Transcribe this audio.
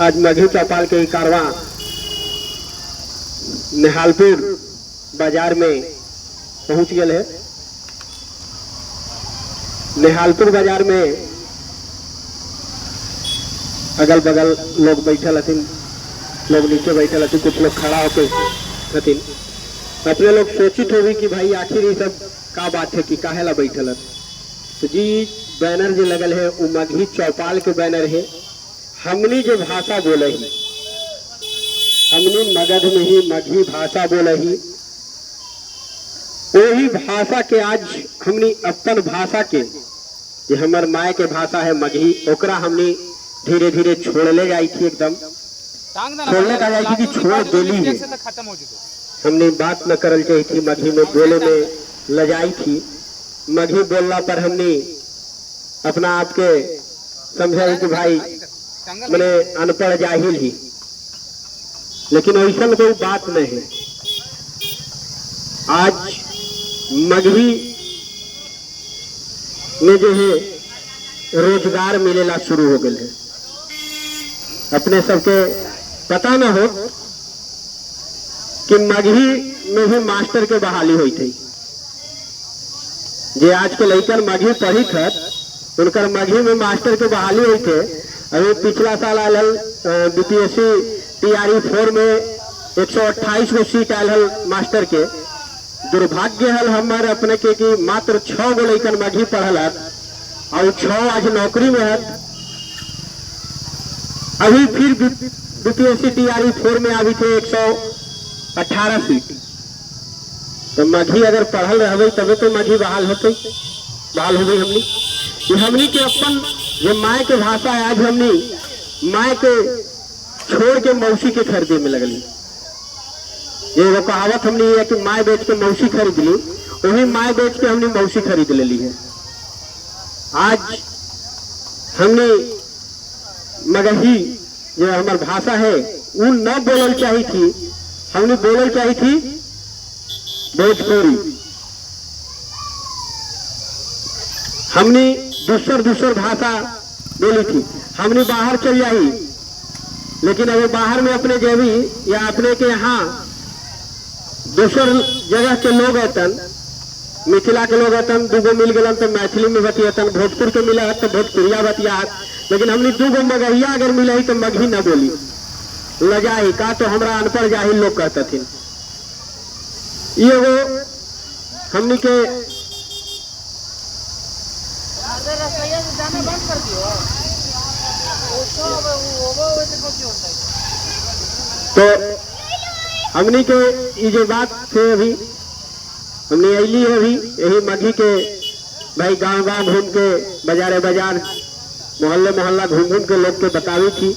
आज मगही चौपाल के कारवां नेहालपुर बाजार में पहुंच गए है। नेहालपुर बाजार में अगल बगल लोग बैठल हथिन, लोग नीचे बैठल हथिन, कुछ लोग खड़ा होकर हथिन। अपने लोग सोचित होगी कि भाई आखिर ये सब का बात है कि काहे ला बैठल हथिन। तो जी बैनर जो लगल है वो मगही चौपाल के बैनर है। हमनी जो भाषा बोले ही, हमनी मगध में ही मगही भाषा बोले ही, वही भाषा के आज हमनी अपन भाषा के जो हमर माय के भाषा है मगही, ओकरा हमनी धीरे धीरे छोड़ले जाई थी, एकदम छोड़ले का जाई थी कि छोड़ देली है। खत्म हो चुके। हमने बात न करल चाही थी, मगही में बोले में लजाई थी। मगही बोलला पर हमने अपना आप के समझा कि भाई मैंने अनपढ़ जाहिल ही, लेकिन ऐसा कोई बात नहीं है। आज मगही में जो है रोजगार मिलेला शुरू हो गए है। अपने सबके पता न हो कि मगही में भी मास्टर के बहाली हुई थी। जे आज के लड़कन मगही पढ़ी थत उनकर मगही में मास्टर के बहाली हुई थे। अभी पिछला साल आयल हल बीपीएससी टीआरई 4 में 128 गो सीट आयल हल मास्टर के। दुर्भाग्य हल हमारे अपने के कि मात्र 6 गो लड़कन मगही पढ़ल हत और 6 आज नौकरी में हत। अभी फिर बीपीएससी टीआरई 4 में अभी थे 118 सीट। तो मगही अगर पढ़ल रहे तबे तो मगही बहाल होते, बहाल हो गई हमनी। ये हमनी के अपन जो माय के भाषा है, आज हमनी माय के छोड़ के मौसी के खरीदे में लगली। ये वो कहावत हमनी है कि my बेच के मौसी खरीद ली, वही my बेच के हमने मौसी खरीद ले ली है। आज हमने मगही जो हमार भाषा है वो न बोलल चाहिए थी, हमने बोलल चाहिए थी भोजपुरी। हमने दूसर दूसर भाषा बोली थी, हमने बाहर चल जाई, लेकिन अभी बाहर में अपने जेबी या अपने के यहाँ दूसर जगह के लोग अतन, मिथिला के लोग अतन, दूगो मिल गलन तो मैथिली में बतियतन, भोजपुर के मिला तो भोजपुरिया बतियात, लेकिन हमने दूगो मगहिया अगर मिला तो मगही न बोली, लजाई का तो हमरा अनपढ़ जाहिल लोग कहते। ये वो हमनी के तो हमनी के ये जो बात थे अभी हमने अली है अभी यही मगही के भाई गांव गांव घूम के बाजारे बाजार मोहल्ले मोहल्ला घूम घूम के लोग के बतावी थी।